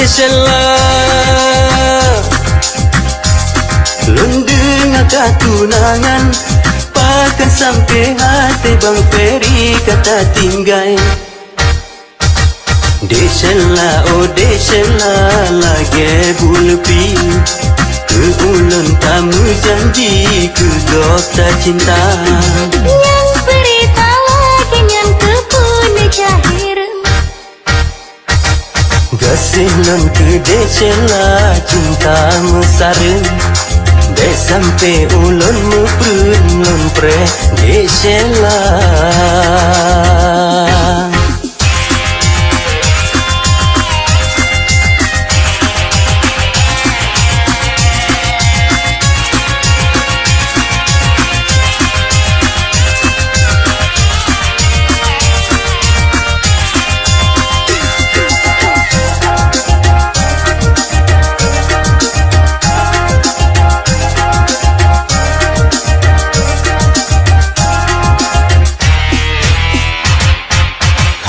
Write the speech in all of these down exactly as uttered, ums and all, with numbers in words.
Sheila, lôn deungoe ka tunangan, pakon sampoe até Bang Ferry ka tatinggai. Dek Sheila, oh Dek Sheila, lagèe buleuen pih keu ulôn tameujanji keu gob tacinta. Nyang peurita lagèe nyan keupeue neucahireueng. Gaséh lôn keu Dek Sheila, cinta meusareueng. Bèk sampoe ulôn meubreuen lôn preh Dek Sheila.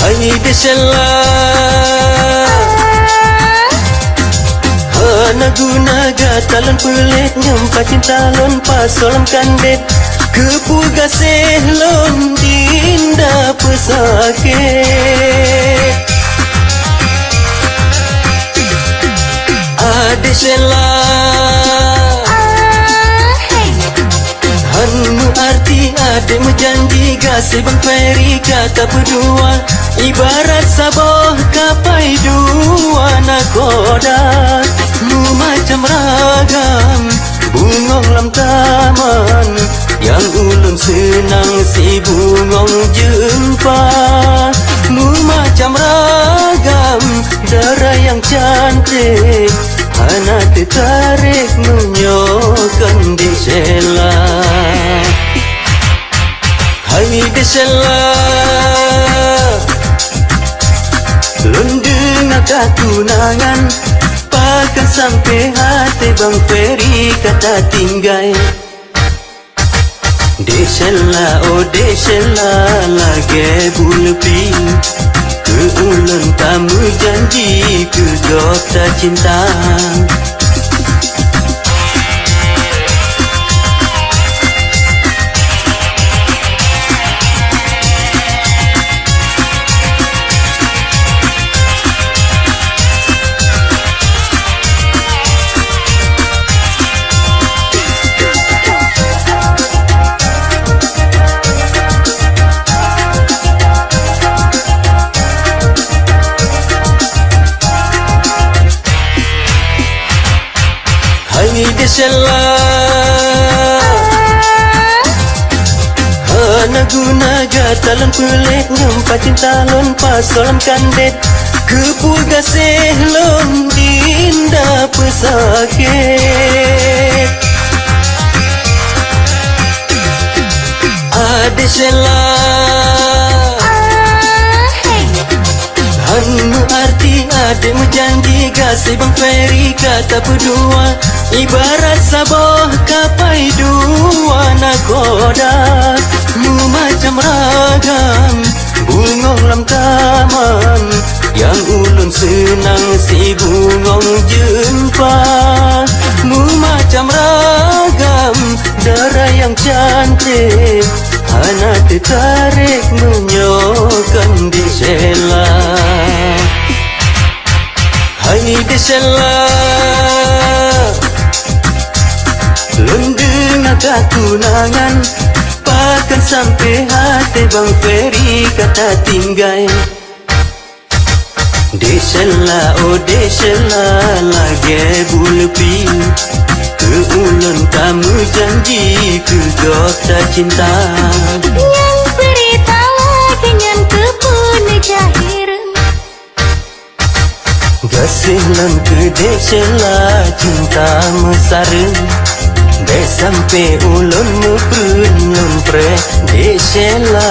Hai Dek Sheila, hana guna gata lôn peulet nyoe, pacinta lôn pasoe lam kandét. Keupeue gaséh lôn dinda peusakét. Adék Sheila, hán meuarti adék meujanji gaséh Bang Ferry ka tapeudua. Ibarat saboh kapai dua nakhoda, meumacam ragam bungong lam taman, nyang ulôn seunang si bungong jeumpa. Meumacam ragam dara nyang cantik, hana teutarek meunyoe kon Dek Sheila. Hai Dek Sheila, lôn deungoe ka tunangan, pakon sampoe até Bang Ferry ka tatinggai. Dek Sheila, oh Dek Sheila, lagèe buleuen pih keu ulôn tameujanji keu gob tacinta. Hai Dek Sheila, hana guna gata lôn peulet nyoe, pacinta lôn pasoe lam kandét. Keupeue gaséh lôn dinda peusakét. Adék Sheila, hán meuarti adék meujanji gaséh Bang Ferry ka tapeudua. Ibarat saboh kapai dua nakhoda, meumacam ragam bungong lam taman, nyang ulôn seunang si bungong jeumpa. Meumacam ragam dara nyang cantik, hana teutarek meunyoe kon Dek Sheila. Hai Dek Sheila, lôn deungoe ka tunangan, pakon sampoe até Bang Ferry ka tatinggai. Dek Sheila, oh Dek Sheila, lagèe buleuen pih keu ulôn tameujanji keu gob tacinta. Nyang peurita lagèe nyan keupeue neucahireueng. Gaséh lôn keu Dek Sheila, cinta meusareueng. Bèk sampoe ulôn meubreuen lôn preh Dek Sheila.